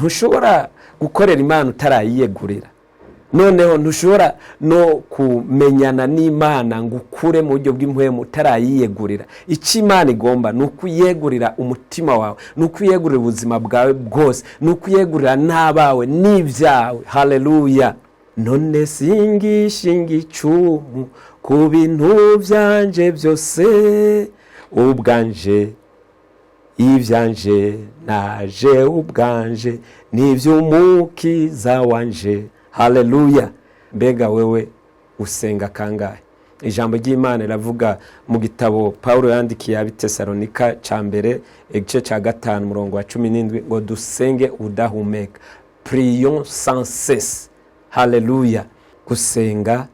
Ntushobora gukorera Imana utarayiyegurira. Noneho ntushobora no kumenyana n'Imana ngo ukure mu buryo bw'impwemu utarayiyegurira. Icyo Imana igomba ni ukuyegurira umutima wawe, ni ukuyegurira ubuzima bwawe bwose, ni ukuyegurira n'abawe n'ibyawe. Haleluya! None singishinga icumu ku bintu byanje byose, ubwanje ibyanje naje ubwanje n'iby'Umukiza wanje. Haleluya! Mbega wewe usenga kangahe? Ijambo ry'Imana riravuga mu gitabo Paul yandikiye Abitesalonika cya mbere, igice cya 5, umurongo wa 17, ngo dusenge udahumeka, prions sans cesse. Haleluya! Gusenga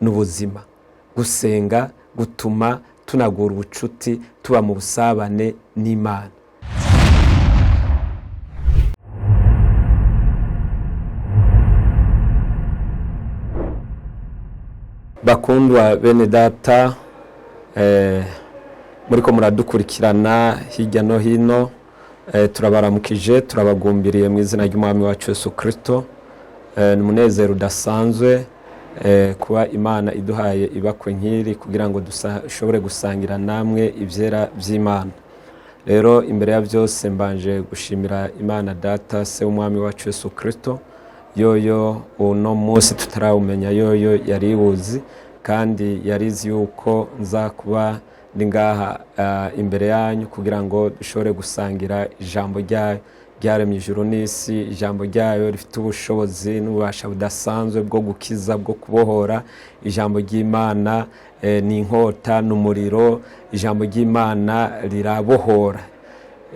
n'ubuzima, gusenga gutuma tunagura ubucuti, tuba mu busabane n'Imana. Bakundwa bene data, muriko muradukurikirana hirya no hino, turabaramukije, turabagumbiriye mu izina ry'Umwami wacu Yesu Kristo. Ni umunezero udasanzwe kuba Imana iduhaye ibakwe nk'iri kugira ngo dushobore gusangira namwe ibyera by'Imana. Rero imbere ya byose mbanje gushimira Imana Data, Se w'Umwami wacu Yesu Kristo, yoyo uno munsi tutarawumenya, yoyo yariwuzi kandi yarizi yuko nza kuba ndi ngaha imbere yanyu kugira ngo dushobore gusangira ijambo ryayo ryaremye ijuru n'isi, ijambo ryayo rifite ubushobozi n'ububasha budasanzwe bwo gukiza, bwo kubohora. Ijambo ry'Imana ni inkota n'umuriro, ijambo ry'Imana rirabohora.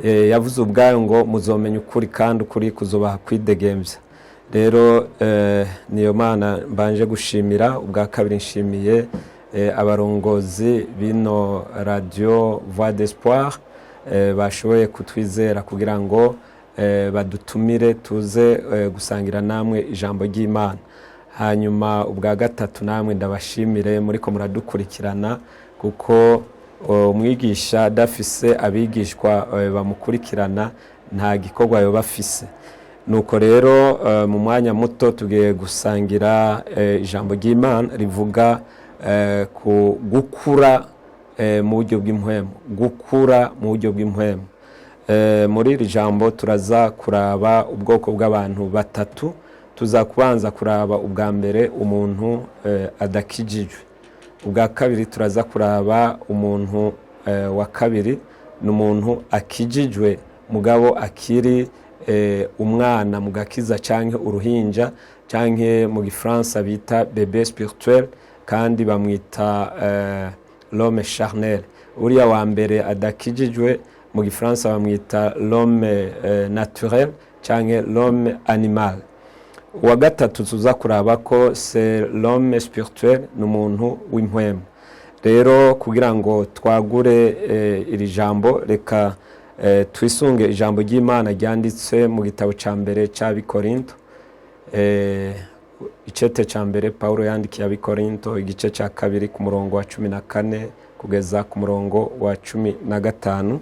Yavuze ubwayo ngo muzomenya ukuri kandi ukuri kuzubaha kwidegembya. Rero niyo Mana mbanje gushimira. Ubwa kabiri nshimiye abarongozi bino radio Voix d'Espoir, bashoboye kutwizera kugira ngo badutumire tuze gusangira namwe ijambo ry'Imana. Hanyuma ubwa gatatu namwe ndabashimire muriko muradukurikirana, kuko umwigisha adafise abigishwa bamukurikirana nta gikorwa yoba afise. Nuko rero mu mwanya muto tugiye gusangira ijambo ry'Imana rivuga ku gukura mu buryo bw'impwemu, gukura mu buryo bw'impwemu. Muri iri jambo turaza kuraba ubwoko bw'abantu batatu. Tuza kubanza kuraba ubwa mbere umuntu adakijijwe, ubwa kabiri turaza kuraba umuntu wa kabiri ni umuntu akijijwe mugabo akiri umwana mu gakiza canke uruhinja, canke mu gifaransa bita bébé spirituel, kandi bamwita l'homme charnel. Uriya wa mbere adakijijwe mu gifaransa bamwita l'homme naturel canke l'homme animal. Uwa gatatu tuza kuraba ko c'est l'homme spirituel, ni umuntu w'impwemu. Rero kugira ngo twagure iri jambo, reka twisunge ijambo ry'Imana ryanditse mu gitabo ca mbere c'Abikorinto, icete ca mbere Paulo yandikiye Abikorinto, igice ca 2 ku murongo wa 14 kugeza ku murongo wa 15.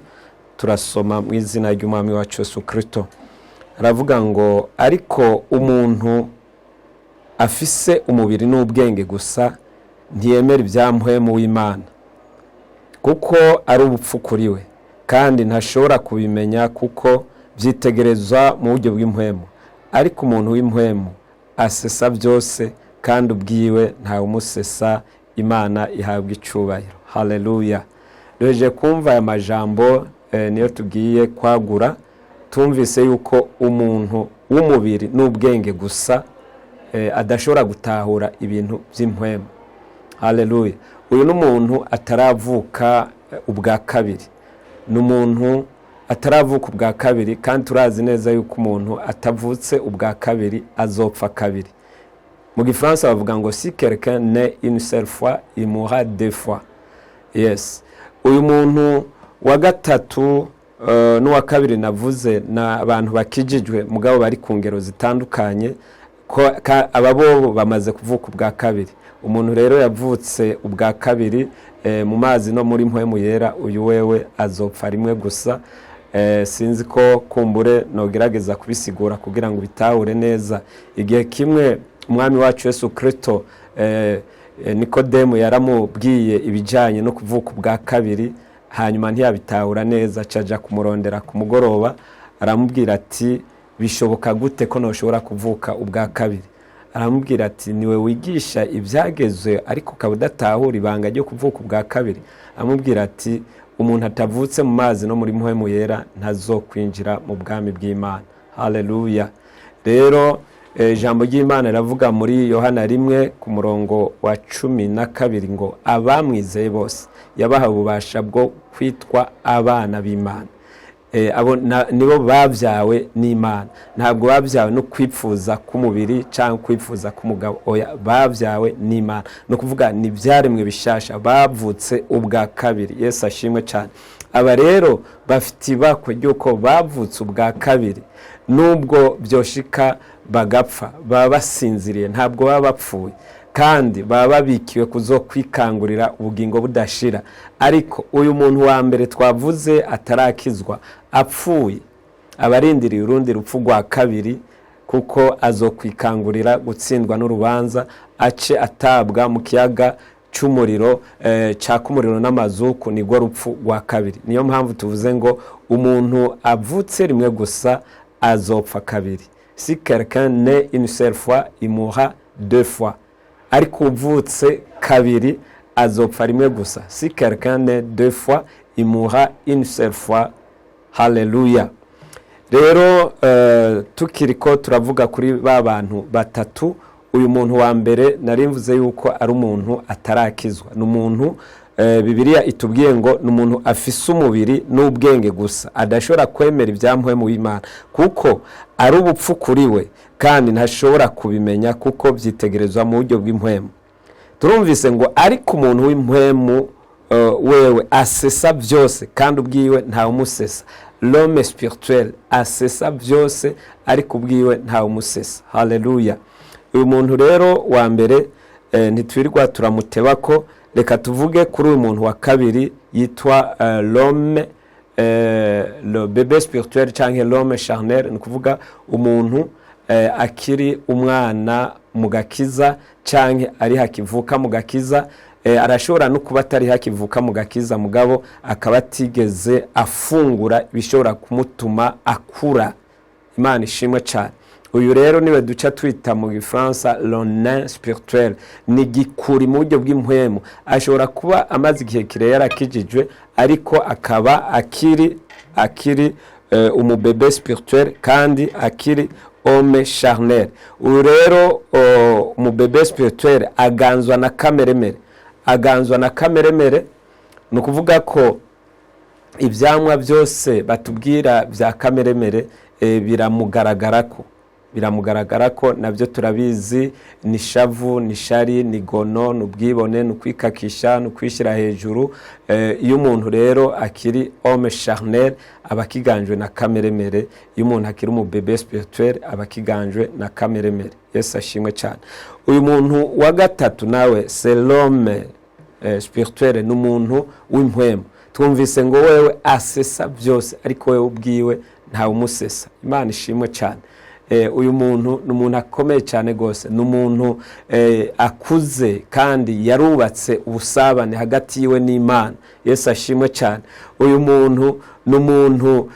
Turasoma mu izina ry'Umwami wacu Yesu Kristo. Aravuga ngo ariko umuntu afise umubiri n'ubwenge gusa ntiyemera ibya mpwemu w'Imana, kuko ari ubupfu kuri we, kandi ntashobora kubimenya kuko byitegerezwa mu buryo bw'impwemu. Ariko umuntu w'impwemu asesa byose, kandi ubwiwe ntawumusesa. Imana ihabwa icubahiro. Haleluya! Duhejeje kumva aya majambo, niyo tugiye kwagura. Tumvise yuko umuntu w'umubiri n'ubwenge gusa adashobora gutahura ibintu by'impwemu. Haleluya! Uyu ni umuntu ataravuka ubwa kabiri, ni umuntu ataravuka ubwa kabiri, kandi turazi neza yuko umuntu atavutse ubwa kabiri azopfa kabiri. Mu gifaransa bavuga ngo si quelqu'un naît une seule fois, il mourra deux fois. Yes, uyu muntu wa gatatu n'uwa kabiri navuze ni abantu bakijijwe mugabo bari ku ngero zitandukanye, aba bo bamaze kuvuka ubwa kabiri. Umuntu rero yavutse ubwa kabiri mu mazi no muri mpwemu yera, uyu wewe azopfa rimwe gusa. Sinzi ko kumbure nogerageza kubisigura kugira ngo bitahure neza. Igihe kimwe Umwami wacu Yesu Kristo, Nikodemu yaramubwiye ibijyanye no kuvuka ubwa kabiri, hanyuma ntiyabitahura neza, acaja kumurondera ku mugoroba, aramubwira ati: "Bishoboka gute ko ntushobora kuvuka ubwa kabiri?" Aramubwira ati: "Niwe wigisha ibyagezwe, ariko ukaba udatahura ibanga ryo kuvuka ubwa kabiri?" Aramubwira ati: "Umuntu atavutse mu mazi no muri Mpwemu Yera ntazokwinjira mu bwami bw'Imana." Haleluya! Rero ijambo ry'Imana riravuga muri Yohana 1 ku murongo wa 12 ngo abamwizeye bose yabahawe ububasha bwo kwitwa abana b'Imana. Abo nibo babyawe n'Imana. Ntabwo babyawe no kwipfuza k'umubiri cyangwa kwipfuza k'umugabo, oya, babyawe n'Imana. Ni ukuvuga ni ibyaremwe bishasha, bavutse ubwa kabiri. Yesu ashimwe cyane. Aba rero bafite ibakwe ry'uko bavutse ubwa kabiri. Nubwo byoshika bagapfa, baba basinziriye, ntabwo baba bapfuye, kandi baba babikiwe kuzo kwikangurira ubugingo budashira. Ariko uyu muntu wa mbere twavuze atarakizwa, apfuye aba arindiriye urundi rupfu rwa kabiri, kuko azokwikangurira gutsindwa n'urubanza, ace atabwa mu kiyaga cy'umuriro caka umuriro n'amazuku, nirwo rupfu rwa kabiri. Niyo mpamvu tuvuze ngo umuntu avutse rimwe gusa azopfa kabiri. Si quelqu'un naît une seule fois, il mourra deux fois. Ariko uvutse kabiri azopfa rimwe gusa. Si quelqu'un naît deux fois, il mourra une seule fois. Haleluya! Rero tukiri ko turavuga kuri ba bantu batatu, uyu muntu wa mbere nari mvuze yuko ari umuntu atarakizwa. Ni umuntu Bibiliya itubwiye ngo ni umuntu afise umubiri n'ubwenge gusa, adashobora kwemera ibya Mpwemu w'Imana kuko ari ubupfu kuri we, kandi ntashobora kubimenya kuko byitegerezwa mu buryo bw'impwemu. Turumvise ngo ariko umuntu w'impwemu wewe asesa byose, kandi ubwiwe ntawumusesa. L'homme spirituel asesa byose, ariko ubwiwe ntawumusesa. Haleluya! Uyu muntu rero wa mbere ntitwirirwa turamuteba ko. Reka tuvuge kuri uyu muntu wa kabiri yitwa l'homme, le bébé spirituel cyangwa l'homme charnel. Ni ukuvuga umuntu akiri umwana mu gakiza cyangwa ari hakivuka mu gakiza. Arashobora no kuba atari hakivuka mu gakiza, mugabo akaba atigeze afungura ibishobora kumutuma akura. Imana ishimwe cyane. Uyu rero niwe duca twita mu Gifaransa le nain spirituel. Ni igikuri mu buryo bw'impwemu. Ashobora kuba amaze igihe kire yarakijijwe, ariko akaba akiri umu bébé spirituel kandi akiri homme charnel. Uyu rero umu bébé spirituel aganzwa na kameremere, aganzwa na kameremere. Ni ukuvuga ko ibyamwa byose batubwira bya kameremere biramugaragara ko nabyo turabizi: ni shavu, ni shari, ni gono, ni ubwibone, ni ukwikakisha, ni ukwishyira hejuru. Iyo umuntu rero akiri homme charnel aba akiganjwe na kameremere. Iyo umuntu akiri umu bébé spirituel aba akiganjwe na kameremere. Yesu ashimwe cyane. Uyu muntu wa gatatu nawe, c'est l'homme spirituel, ni umuntu w'impwemu. Twumvise ngo wewe asesa byose, ariko wewe ubwiwe ntawumusesa. Imana ishimwe cyane. Uyu muntu ni umuntu akomeye cyane rwose. Ni umuntu akuze kandi yarubatse ubusabane hagati yiwe n'Imana. Yesu ashimwe cyane. Uyu muntu ni umuntu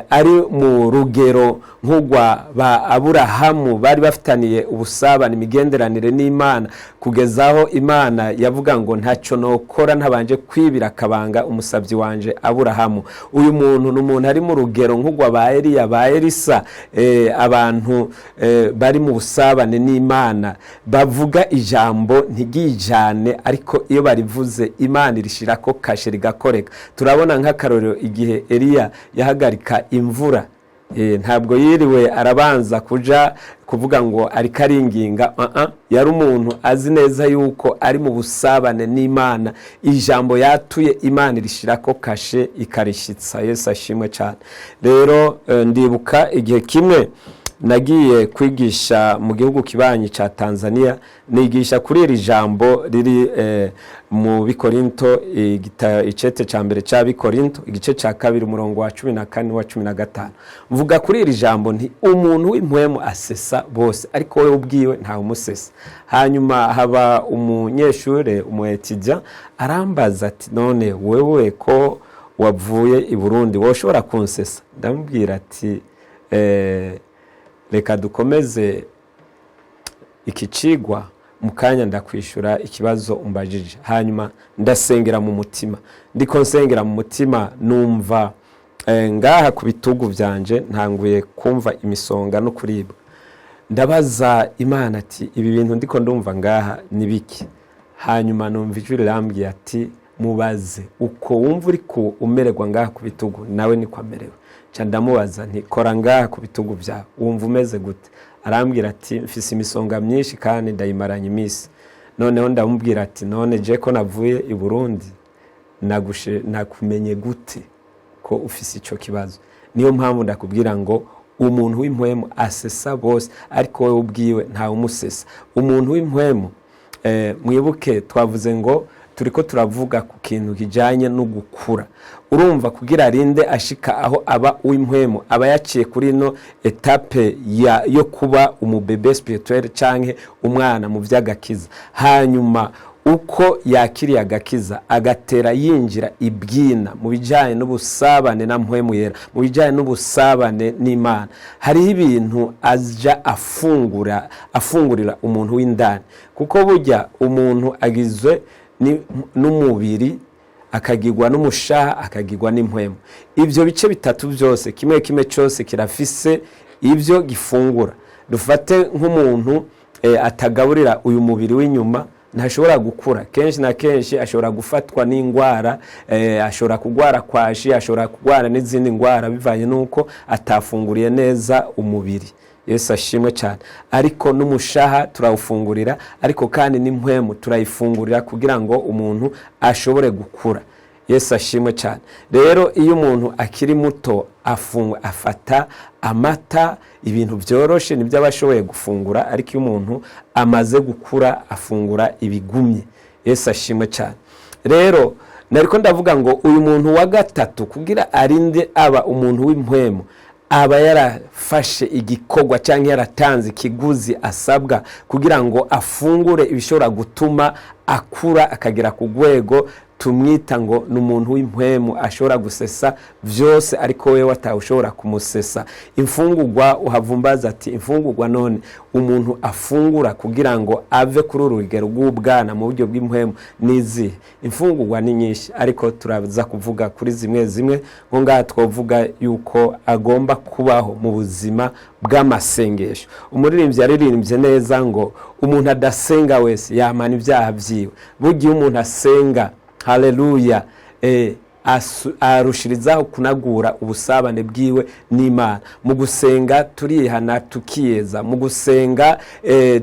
ari mu rugero nk'urwa ba Aburahamu, bari bafitaniye ubusabane, imigenderanire n'Imana, kugeza aho Imana yavuga ngo: "Ntacyo nokora ntabanje kwibira akabanga umusabyi wanje Aburahamu." Uyu muntu ni umuntu ari mu rugero nk'urwa ba Eliya, ba Elisa, abantu bari mu busabane n'Imana, bavuga ijambo ntiryijane, ariko iyo barivuze Imana irishira ko kashe rigakoreka. Turabona nk'akarorero igihe Eliya yahagarika imvura. Ntabwo yiriwe arabanza kuja kuvuga ngo ariko aringinga. Yari umuntu azi neza yuko ari mu busabane n'Imana. Ijambo yatuye Imana irishira ko kashe ikarishyitsa. Yesu ashimwe cyane. Rero ndibuka igihe kimwe Nagiye kwigisha mu gihugu kibanyi cya Tanzania, nigisha kuri iri jambo riri mu Bikorinto, icete cya mbere cya Bikorinto, igice cya kabiri, umurongo wa 14 wa 15. Mvuga kuri iri jambo nti: "Umuntu w'impwemu asesa bose, ariko wowe ubwiwe ntawe umusesa." Hanyuma haba umunyeshure, umu étudiant, arambaza ati: "None wewe ko wavuye i Burundi, wowe ushobora kunsesa?" Ndamubwira ati: "Reka dukomeze iki cigwa, mu kanya ndakwishura ikibazo umbajije." Hanyuma ndasengera mu mutima. Ndiko nsengera mu mutima, numva ngaha ku bitugu byanje ntanguye kumva imisonga no kuribwa. Ndabaza Imana ati: "Ibi bintu ndiko ndumva ngaha ni biki?" Hanyuma numva ijwi rirambwiye ati: "Mubaze uko wumva uri ku umererwa ngaha ku bitugu, nawe niko amerewe." Nca ndamubaza nti: "Kora ngaha ku bitugu byawe, wumva umeze gute?" Arambwira ati: "Mfise imisonga myinshi kandi ndayimaranye iminsi." Noneho ndamubwira ati: "None je ko navuye i Burundi, nakumenye gute ko ufise ico kibazo?" Niyo mpamvu ndakubwira ngo umuntu w'impwemu asesa bose, ariko wowe ubwiwe ntawe umusesa. Umuntu w'impwemu, mwibuke twavuze ngo turiko turavuga ku kintu kijanye no gukura. Urumva, kugira arinde ashika aho aba uw'impwemu, aba yaciye kuri ino étape yo kuba umu bébé spirituel canke umwana mu vy'agakiza. Hanyuma uko yakiriye agakiza, agatera yinjira ibwina mu bijyanye n'ubusabane na Mpwemu Yera, mu bijyanye n'ubusabane n'Imana, hariho ibintu aja afungura, afungurira umuntu w'indani, kuko burya umuntu agizwe n'umubiri, akagirwa n'umushaha, akagirwa n'impwemu. Ibyo bice bitatu byose, kimwe kimwe cyose kirafise ibyo gifungura. Dufate nk'umuntu atagaburira uyu mubiri w'inyuma, ntashobora gukura. Kenshi na kenshi ashobora gufatwa n'indwara, ashobora kurwara kwashi, ashobora kurwara n'izindi ndwara bivanye n'uko atafunguriye neza umubiri. Yesu ashimwe cyane. Ariko n'umushaha turawufungurira, ariko kandi n'impwemu turayifungurira kugira ngo umuntu ashobore gukura. Yesu ashimwe cyane. Rero iyo umuntu akiri muto, afata amata, ibintu byoroshe, nibyo aba ashoboye gufungura. Ariko iyo umuntu amaze gukura, afungura ibigumye. Yesu ashimwe cyane. Rero nariko ndavuga ngo uyu muntu wa gatatu, kugira arinde aba umuntu w'impwemu, aba yarafashe igikorwa cyangwa yaratanze ikiguzi asabwa kugira ngo afungure ibishobora gutuma akura, akagera ku rwego tumwita ngo ni umuntu w'impwemu, ashobora gusesa byose, ariko we watawe ushobora kumusesa. Imfungurwa, uhavumbaza ati: "Imfungurwa none umuntu afungura kugira ngo ave kuri uru rugero rw'ubwana mu buryo bw'impwemu n'izihe?" Imfungurwa ni nyinshi, ariko turaza kuvuga kuri zimwe zimwe. Nko ngaha twavuga yuko agomba kubaho mu buzima bw'amasengesho. Umuririmbyi yaririmbye neza ngo umuntu adasenga wese yamana ibyaha byiwe. Burya iyo umuntu asenga, haleluya, arushirizaho kunagura ubusabane bwiwe n'Imana. Mu gusenga turihana, tukiyeza. Mu gusenga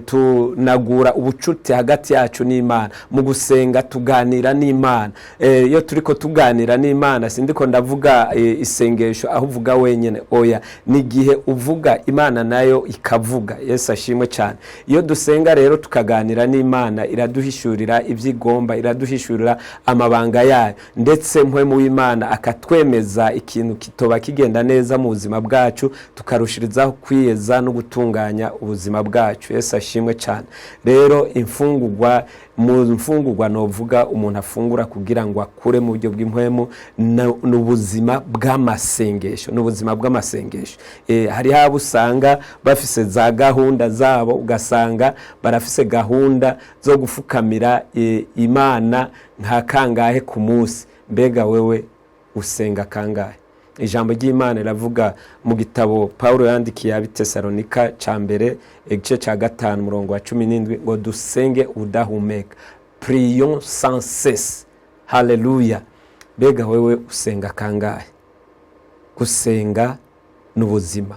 tunagura ubucuti hagati yacu n'Imana. Mu gusenga tuganira n'Imana. Iyo turiko tuganira n'Imana, sindiko ndavuga isengesho aho uvuga wenyine, oya, ni igihe uvuga, Imana nayo ikavuga. Yesu ashimwe cyane. Iyo dusenga rero tukaganira n'Imana, iraduhishurira ibyo igomba, iraduhishurira amabanga yayo, ndetse Mpwemu w'Imana akatwemeza ikintu kitoba kigenda neza mu buzima bwacu, tukarushirizaho kwiyeza no gutunganya ubuzima bwacu. Yesu ashimwe cyane. Rero imfungurwa, mu mfungurwa novuga umuntu afungura kugira ngo akure mu buryo bw'impwemu, ni ubuzima bw'amasengesho, ni ubuzima bw'amasengesho. Hariho abo usanga bafise za gahunda zabo, ugasanga barafise gahunda zo gufukamira Imana nka kangahe ku munsi. Mbega wewe usenga kangahe? Ijambo ry'Imana riravuga mu gitabo Paul yandikiye Abitesalonika cya mbere, igice cya 5, umurongo wa 17, ngo dusenge udahumeka, prions sans cesse. Haleluya. Mbega wewe usenga kangahe? Gusenga ni ubuzima.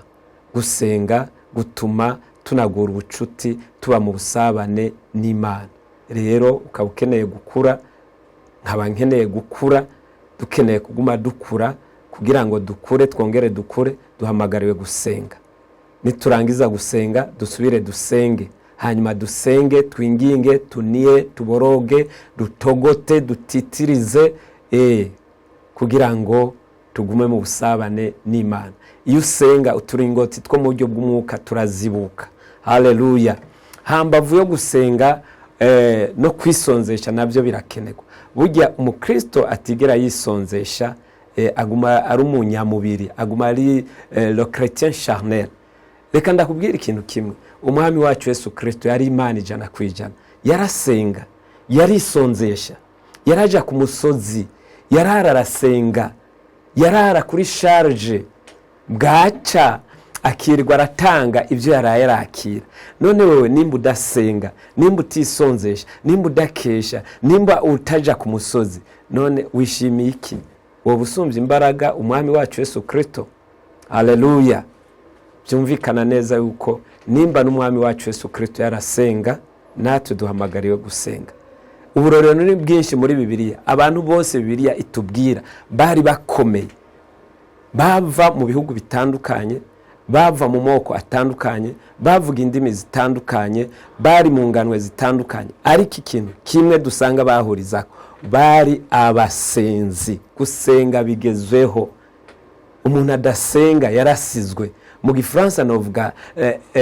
Gusenga gutuma tunagura ubucuti, tuba mu busabane n'Imana. Rero ukaba ukeneye gukura, nkaba nkeneye gukura, dukeneye kuguma dukura. Kugira ngo dukure, twongere dukure, duhamagariwe gusenga. Niturangiza gusenga, dusubire dusenge, hanyuma dusenge, twinginge, tuniye, tuboroge, dutogote, dutitirize, kugira ngo tugume mu busabane n'Imana. Iyo usenga, uturingoti two mu buryo bw'umwuka turazibuka. Haleluya! Hambavu yo gusenga, no kwisonzesha nabyo birakenerwa. Burya umukristo atigera yisonzesha, aguma ari umunyamubiri, aguma ari le chrétien charnel. Reka ndakubwira ikintu kimwe: Umwami wacu Yesu Kirisito yari Imana 100%. Yarasenga, yarisonzesha, yaraja ku musozi, yarara arasenga, yarara kuri charge, bwaca akirirwa aratanga ibyo yaraye arakira. None wowe, nimba udasenga, nimba utisonzesha, nimba udakesha, nimba utaja ku musozi, none wishimiye iki? Wowe usumbya imbaraga Umwami wacu Yesu Kirisito? Aleluya! Byumvikana neza yuko nimba n'Umwami wacu Yesu Kirisito yarasenga, natwe duhamagariwe gusenga. Uburorero ni bwinshi muri Bibiliya. Abantu bose Bibiliya itubwira bari bakomeye, bava mu bihugu bitandukanye, bava mu moko atandukanye, bavuga indimi zitandukanye, bari mu nganwe zitandukanye, ariko ikintu kimwe dusanga bahurizaho, bari abasenzi. Gusenga bigezweho. Umuntu adasenga yarasizwe. Mu Gifaransa novuga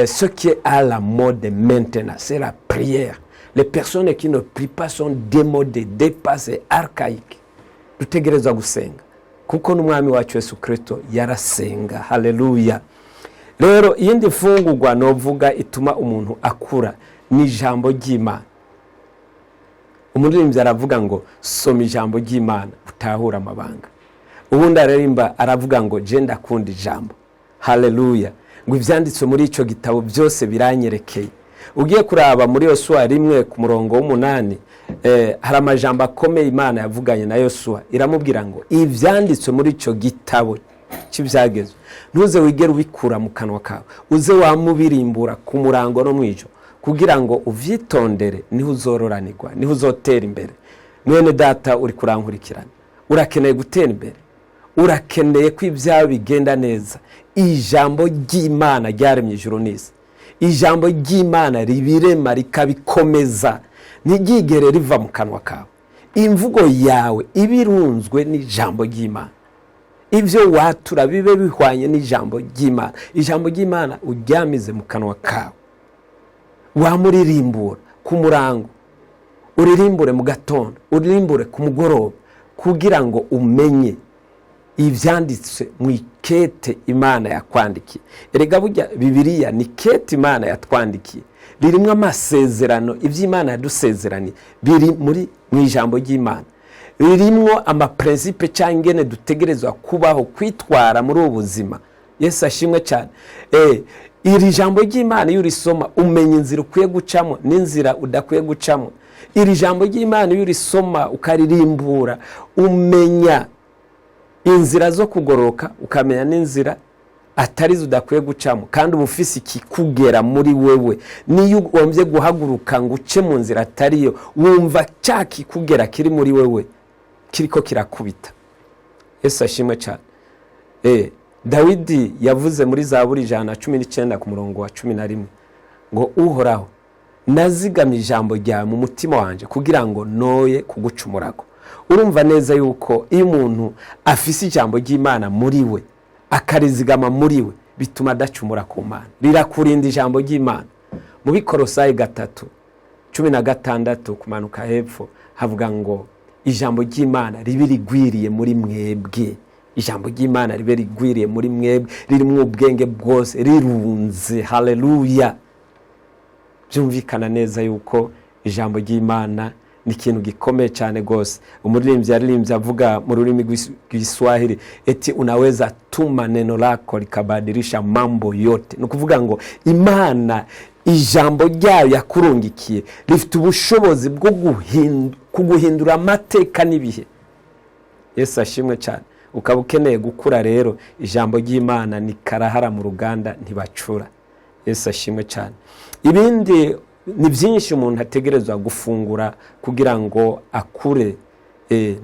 ce qui est à la mode maintenant, c'est la prière. Les personnes qui ne prient pas sont démodées, dépassées, archaïques. Dutegerezwa gusenga kuko n'Umwami wacu Yesu Kirisito yarasenga. Haleluya! Rero iyindi mfungurwa novuga ituma umuntu akura ni ijambo ry'Imana. Umuririmbyi aravuga ngo: "Soma ijambo ry'Imana utahure amabanga." Ubundi aririmba aravuga ngo: "Je ndakunda ijambo." Haleluya! Ngo ibyanditswe muri icyo gitabo byose biranyerekeye. Ugiye kuraba muri Yosuwa 1 ku murongo w'8, hari amajambo akomeye Imana yavuganye na Yosuwa, iramubwira ngo: "Ibyanditswe muri icyo gitabo cy'ibyagezwe ntuze wigere ubikura mu kanwa kawe, uze wamubirimbura ku murango no mu ijoro, kugira ngo uvyitondere, niho uzororanirwa, niho uzotera imbere." Mwene Data uri kurankurikirana, urakeneye gutera imbere, urakeneye ko ibyawe bigenda neza, ijambo ry'Imana ryaremye ijuru n'isi, ijambo ry'Imana ribirema rikabikomeza, ntiryigere riva mu kanwa kawe. Imvugo yawe iba irunzwe n'ijambo ry'Imana, ibyo watura bibe bihwanye n'ijambo ry'Imana. Ijambo ry'Imana uryamize mu kanwa kawe, wamuririmbura ku murango, uririmbure mu gatondo, uririmbure ku mugoroba, kugira ngo umenye ibyanditswe mu ikete Imana yakwandikiye. Erega burya Bibiliya ni kete Imana yatwandikiye, ririmo amasezerano. Ibyo Imana yadusezeraniye biri muri mu ijambo ry'Imana, ririmo amaprincipe cyangwa ingene dutegerezwa kubaho, kwitwara muri ubu buzima. Yesu ashimwe cyane. Iri jambo ry'Imana iyo urisoma, umenya inzira ukwiye gucamo n'inzira udakwiye gucamo. Iri jambo ry'Imana iyo urisoma ukaririmbura, umenya inzira zo kugororoka, ukamenya n'inzira atari zo udakwiye gucamo, kandi uba ufise ikikugera muri wewe. Niyo ugombye guhaguruka ngo uce mu nzira atariyo, wumva cya kikugera kiri muri wewe kiriko kirakubita. Yesu ashimwe cyane. Dawidi yavuze muri Zaburi 119 ku murongo wa 11 ngo: "Uhoraho, nazigamye ijambo ryawe mu mutima wanjye kugira ngo noye kugucumurago." Urumva neza yuko iyo umuntu afise ijambo ry'Imana muri we, akarizigama muri we, bituma adacumura ku Mana. Rirakurinda ijambo ry'Imana. Mu Bikorosayi 3:16 kumanuka hepfo havuga ngo: "Ijambo ry'Imana ribe rigwiriye muri mwebwe." Ijambo ry'Imana ribe rigwiriye muri mwebwe, ririmo ubwenge bwose, rirunze. Haleluya! Byumvikana neza yuko ijambo ry'Imana ni ikintu gikomeye cyane rwose. Umuririmbyi yaririmbye avuga mu rurimi rw'Igiswahili eti: "Unaweza tuma neno lako likabadilisha mambo yote." Ni ukuvuga ngo Imana ijambo ryayo yakurungikiye rifite ubushobozi bwo kuguhindura amateka n'ibihe. Yesu ashimwe cyane. Ukaba ukeneye gukura rero, ijambo ry'Imana ni karahara mu ruganda, ntibacura. Yesu ashimwe cyane. Ibindi ni byinshi umuntu ategerezwa gufungura kugira ngo akure.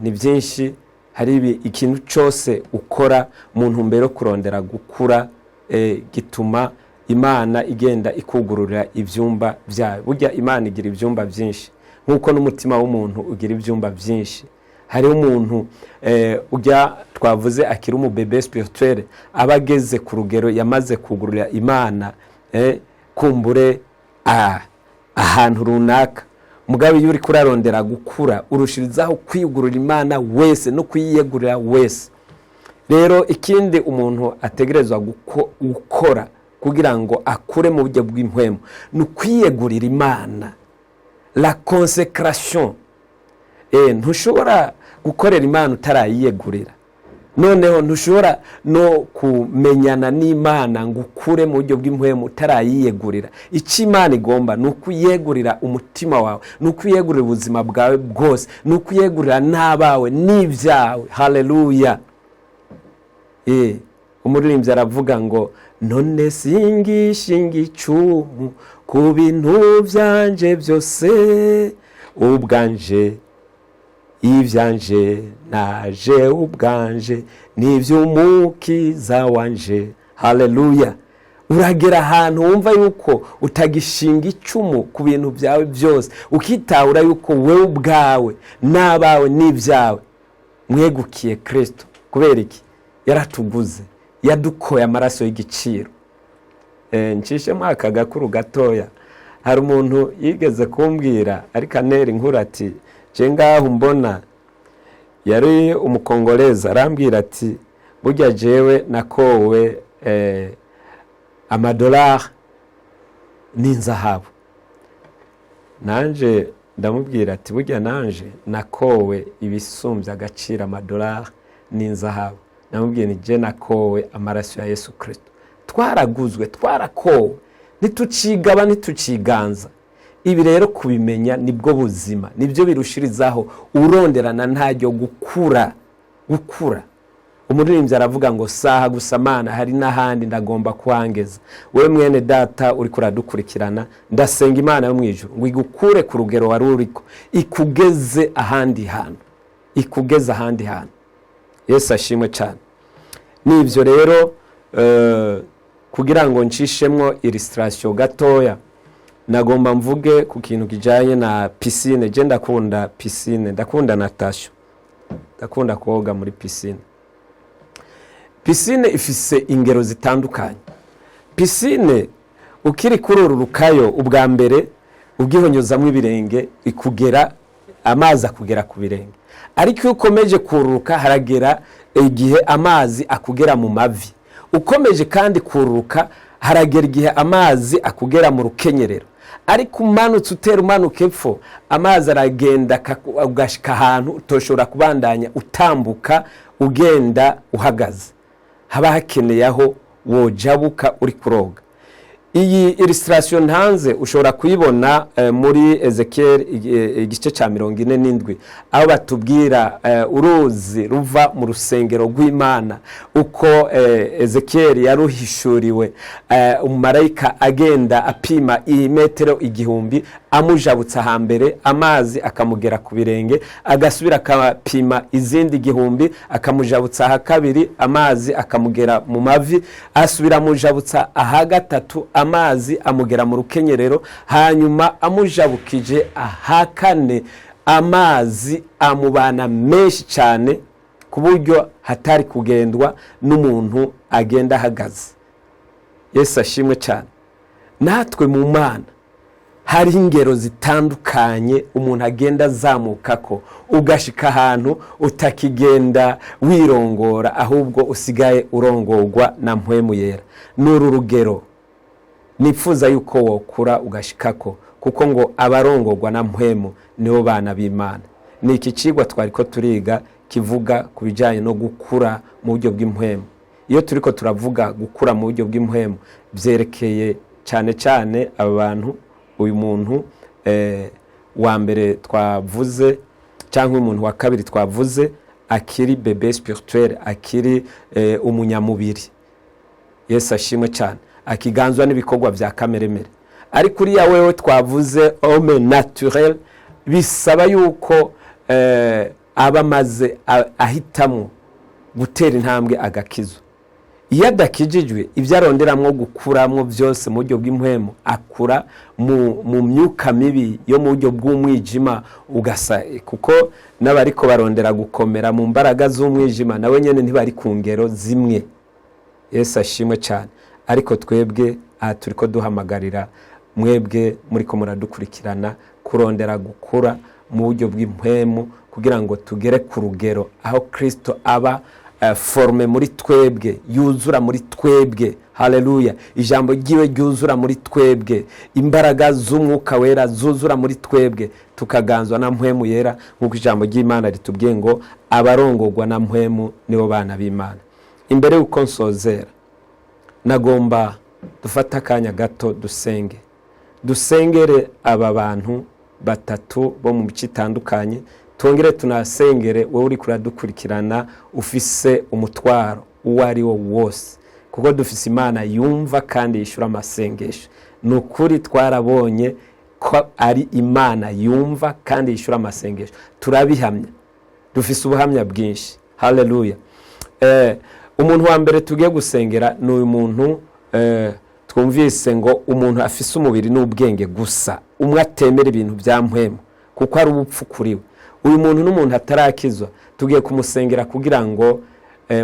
Ni byinshi. Hari ikintu cyose ukora mu ntumbero yo kurondera gukura, gituma Imana igenda ikugururira ibyumba byayo. Burya Imana igira ibyumba byinshi, nk'uko n'umutima w'umuntu ugira ibyumba byinshi. Hariho umuntu ujya twavuze akiri umu bébé spirituel, aba ageze ku rugero yamaze kugururira Imana kumbure ahantu runaka. Mugabo iyo uri kurarondera gukura, urushirizaho kwigurura Imana wese no kuyiyegurira wese. Rero ikindi umuntu ategerezwa gukora kugira ngo akure mu buryo bw'impwemu ni ukwiyegurira Imana, la consécration. Ntushobora gukorera Imana utarayiyegurira. Noneho ntushobora no kumenyana n'Imana ngo ukure mu buryo bw'impwemu utarayiyegurira. Icyo Imana igomba ni ukuyegurira umutima wawe, ni ukuyegurira ubuzima bwawe bwose, ni ukuyegurira n'abawe n'ibyawe. Haleluya! Umuririmbyi aravuga ngo: "None singishinga icumu ku bintu byanje byose, ubwanje ibyanje naje ubwanje n'iby'Umukiza wanje." Haleluya! Uragera ahantu wumva yuko utagishinga icumu ku bintu byawe byose, ukitahura yuko wowe ubwawe n'abawe n'ibyawe mwegukiye Kirisito. Kubera iki? Yaratuguze, yadukoye amaraso y'igiciro. Ncishemo aka gakuru gatoya. Hari umuntu yigeze kumbwira, ariko anera inkuru, ati: "Je ngaho mbona." Yari Umukongoleza. Arambwira ati: "Burya jewe nakowe amadolari n'inzahabu." Nanje ndamubwira ati: "Burya nanje nakowe ibisumbya agaciro amadolari n'inzahabu." Ndamubwira ni: "Je nakowe amaraso ya Yesu Kirisito." Twaraguzwe, twarakowe, ntitucigaba, ntituciganza. Ibi rero kubimenya nibwo buzima, nibyo birushirizaho uronderana ntajyo gukura, gukura. Umuririmbyi aravuga ngo: "Saha gusa Mana, hari n'ahandi ndagomba kuhangeza." Wowe mwene data uri kuradukurikirana, ndasenga Imana yo mu ijuru ngo igukure ku rugero wari uriko, ikugeze ahandi hantu, ikugeze ahandi hantu. Yesu ashimwe cyane. Nibyo rero, kugira ngo ncishemwo illustration gatoya, nagomba mvuge ku kintu kijyanye na piscine. Je ndakunda piscine, ndakunda natation, ndakunda koga muri piscine. Piscine ifise ingero zitandukanye. Piscine ukiri kuri uru rukayo ubwa mbere, ugihonyozamo ibirenge, ikugera amazi akugera ku birenge. Ariko iyo ukomeje kururuka, haragera igihe amazi akugera mu mavi. Ukomeje kandi kururuka, haragera igihe amazi akugera mu rukenyerero. Ariko umanutse, utera umanuka epfo, amazi aragenda ugashika ahantu utoshobora kubandanya utambuka ugenda uhagaze, haba hakeneye aho wojabuka uri kuroga. Iyi illustration ntanze ushobora kuyibona muri Ezekiel igice cya 47, aho batubwira uruzi ruva mu rusengero rw'Imana, uko Ezekiel yaruhishuriwe, umumarayika agenda apima imetero 1000, amujabutsa hambere amazi akamugera ku birenge, agasubira akapima izindi 1000, akamujabutsa aha kabiri, amazi akamugera mu mavi, asubira amujabutsa aha gatatu, amazi amugera mu rukenyerero, hanyuma amujabukije aha kane, amazi amubana menshi cyane ku buryo hatari kugendwa n'umuntu agenda ahagaze. Yesu ashimwe cyane. Natwe mu Mana hari ingero zitandukanye umuntu agenda azamuka, ko ugashika ahantu utakigenda wirongora, ahubwo usigaye urongorwa na Mpwemu Yera. Ni uru rugero nifuza yuko wokura ugashikako, kuko ngo abarongorwa na Mpwemu nibo bana b'Imana. Ni iki kigwa twari ko turiga kivuga ku bijyanye no gukura mu buryo bw'impwemu. Iyo turi ko turavuga gukura mu buryo bw'impwemu, byerekeye cyane cyane aba bantu, uyu muntu wa mbere twavuze cyangwa umuntu wa kabiri twavuze, akiri bébé spirituel, akiri umunyamubiri. Yesu ashimwe cyane. Akiganzwa n'ibikorwa bya kameremere. Ariko uriya wewe twavuze homme naturel, bisaba yuko aba amaze ahitamo gutera intambwe agakizwa. Iyo adakijijwe, ibyo aronderamwo gukuramwo byose mu buryo bw'impwemu akura mu myuka mibi yo mu buryo bw'umwijima, ugasa kuko n'abariko barondera gukomera mu mbaraga z'umwijima nawe nyine ntibari ku ngero zimwe. Yesu ashimwe cyane. Ariko twebwe aha turi ko duhamagarira mwebwe muri ko muradukurikirana kurondera gukura mu buryo bw'impwemu, kugira ngo tugere ku rugero aho Kirisito aba formé muri twebwe, yuzura muri twebwe. Haleluya! Ijambo ryiwe ryuzura muri twebwe, imbaraga z'Umwuka Wera zuzura muri twebwe, tukaganzwa na Mpwemu Yera, nk'uko ijambo ry'Imana ritubwiye ngo abarongorwa na Mpwemu nibo bana b'Imana. Imbere y'uko nsozera, nagomba dufate akanya gato dusenge, dusengere aba bantu batatu bo mu mico itandukanye. Twongere tunasengere wowe uri kuradukurikirana ufise umutwaro uwo ari wo wose, kuko dufise Imana yumva kandi yishyura amasengesho. Ni ukuri, twarabonye ko ari Imana yumva kandi yishyura amasengesho, turabihamya, dufise ubuhamya bwinshi. Haleluya! Umuntu wa mbere tugiye gusengera ni uyu muntu twumvise ngo umuntu afise umubiri n'ubwenge gusa, umwe atemera ibintu bya mpwemu kuko ari ubupfu kuri we. Uyu muntu n'umuntu atarakizwa. Tugiye kumusengera kugira ngo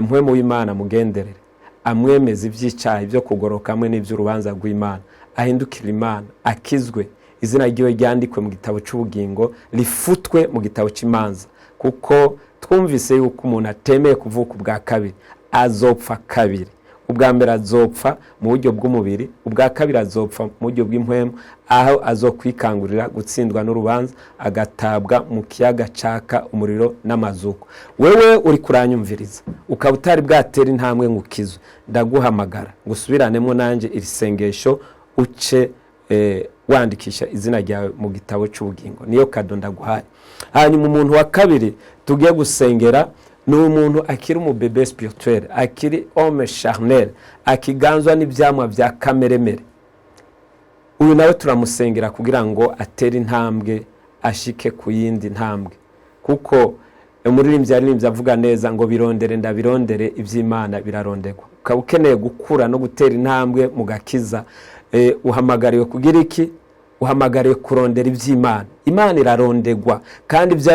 Mpwemu w'Imana mugenderere, amwemeze iby'icyaha, ibyo kugoroka hamwe n'iby'urubanza rw'Imana, ahindukire Imana, akizwe, izina ryiwe ryandikwe mu gitabo cy'ubugingo, rifutwe mu gitabo cy'imanza, kuko twumvise yuko umuntu atemeye kuvuka ubwa kabiri azopfa kabiri. Ubwa mbere azopfa mu buryo bw'umubiri, ubwa kabiri azopfa mu buryo bw'impwemu, aho azokwikangurira gutsindwa n'urubanza, agatabwa mu kiyaga caka umuriro n'amazuko. Wewe uri kuranyumviriza ukaba utari bwatera intambwe ngo ukizwe, ndaguhamagara ngo usubiranemo nanjye iri sengesho, uce wandikisha izina ryawe mu gitabo cy'ubugingo. Niyo cadeau ndaguhaye. Hanyuma umuntu wa kabiri tugiye gusengera ni umuntu akiri umubébé spirituel, akiri homme charnel, akiganzwa n'ibyamwa bya kameremere. Uyu nawe turamusengera kugira ngo atere intambwe, ashike ku yindi ntambwe, kuko umuririmbyi yaririmbye avuga neza ngo "Birondere ndabirondere, iby'Imana biraronderwa." Ukaba ukeneye gukura no gutera intambwe mu gakiza, uhamagariwe kugira iki? Uhamagariwe kurondera iby'Imana. Imana irarondegwa kandi bya